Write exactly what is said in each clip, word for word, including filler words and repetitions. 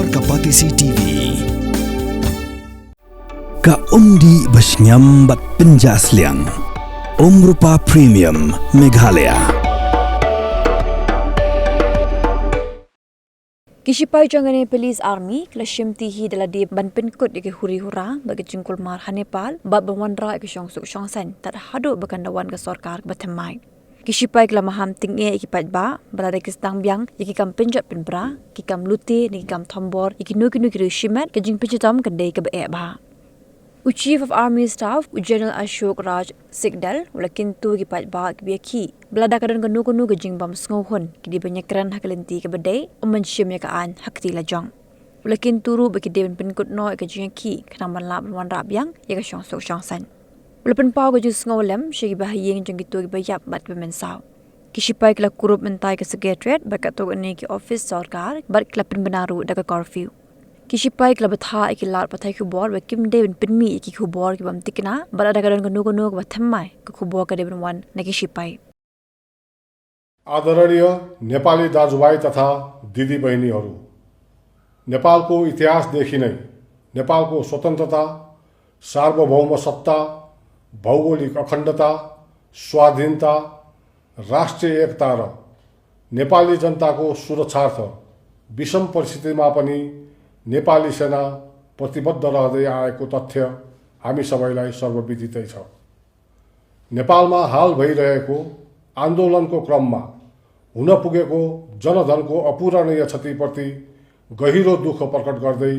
Ka Patisi T V. Ka umdih ba shngiam bad pynjah sliang. Umrupa Premium Meghalaya. Ki shipai jong kane Police Army ki la shim ti hi da lade ban pynkut ïa ki huri hura bad ki jingkulmar ha Nepal bad ban wanrah ïa ki shongsuk shongsaiñ tad haduh ba kan da wan ka sorkar ba thymmai. Ki shipai ki la maham tyngeh ïa ki paidbah ba lada ki sdang biang ïa ki kam pynjot pynpra, ki kam lute ne ki kam thombor ïa kino kino ki riew shimet, ka jingpynshitom kan dei kaba eh bha. U Chief of Army Staff, u General Ashok Raj Sikdel, u la kyntu ïa ki paidbah kiba ïakhih ba lada ka don kano kano ka jingbym sngewhun, ki dei ban ïakren ha ka lynti kaba dei, ym ban shim ïa ka aiñ ha kti lajong. U la kyntu ruh ba ki dei ban pynkut noh ïa ka jingïakhih khnang ban lah ban wanrah biang ïa ka shongsuk shongsaiñ. U la pynpaw ka jingsngewlem sha kiba ha ïing jong kito kiba ïap bad kiba mynsaw. Ki shipai ki la kurup mynta ïa ka Secretariat bad katto katne ki ophis sorkar bad ki la pynbna ruh da ka curfew. Ki shipai ki la bthah ïa ki lad pathai khubor ba kim dei ban pynmih ïa ki khubor ki bym thikna bad lada ka don kano kano kaba thymmai, ka khubor ka dei ban wan na ki shipai. आदरणीय नेपाली दाजुभाइ तथा दिदीबहिनीहरू, नेपालको इतिहासदेखि नै नेपालको स्वतन्त्रता, सार्वभौम सत्ता, भौगोलिक अखण्डता, स्वाधीनता, राष्ट्रिय एकता र नेपाली जनताको सुरक्षार्थ विषम परिस्थितिमा पनि नेपाली सेना प्रतिबद्ध रहँदै आएको तथ्य हामी सबैलाई सर्वविदितै छ। नेपालमा हाल भइरहेको आन्दोलनको क्रममा हुन पुगेको जनधनको अपूरणीय क्षतिप्रति गहिरो दुःख प्रकट गर्दै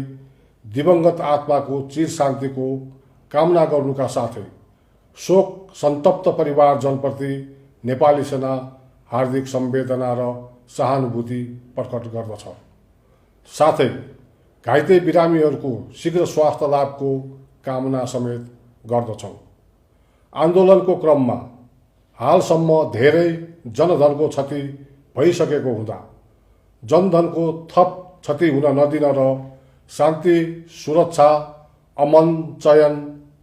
दिवंगत आत्माको चिर शान्तिको कामना गर्नुका साथै शोक सन्तप्त परिवारजनप्रति नेपाली सेना हार्दिक संवेदना र सहानुभूति प्रकट गर्दछ। साथै घाइते बिरामीहरूको शीघ्र स्वास्थ्य लाभको कामना समेत गर्दछौँ। आन्दोलनको क्रममा हालसम्म धेरै जनधनको क्षति भइसकेको हुँदा जनधनको थप क्षति हुन नदिन र शान्ति, सुरक्षा, अमन, चयन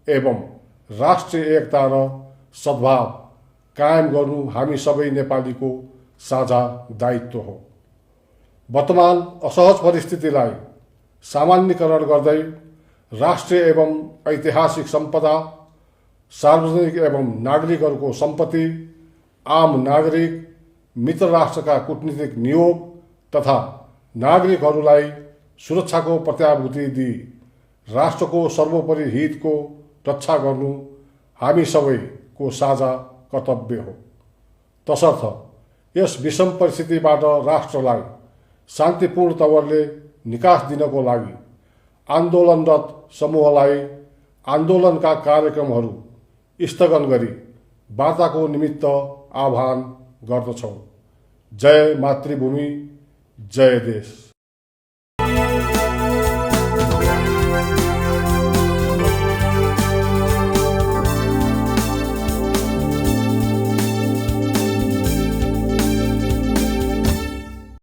एवं राष्ट्रिय एकता र सद्भाव कायम गर्नु हामी सबै नेपालीको साझा दायित्व हो। वर्तमान असहज परिस्थितिलाई सामान्यीकरण गर्दै राष्ट्रिय एवं ऐतिहासिक सम्पदा, सार्वजनिक एवं नागरिकहरूको सम्पत्ति, आम नागरिक, मित्र राष्ट्रका कूटनीतिक नियोग तथा नागरिकहरूलाई सुरक्षाको प्रत्याभूति दिई राष्ट्रको सर्वोपरि हितको रक्षा गर्नु हामी सबैको साझा कर्तव्य हो। तसर्थ यस विषम परिस्थितिबाट राष्ट्रलाई शान्तिपूर्ण तवरले निकास दिनको लागि आन्दोलनरत समूहलाई आन्दोलनका कार्यक्रमहरू स्थगन गरी वार्ताको निमित्त आह्वान गर्दछौँ। जय मातृभूमि, जय देश।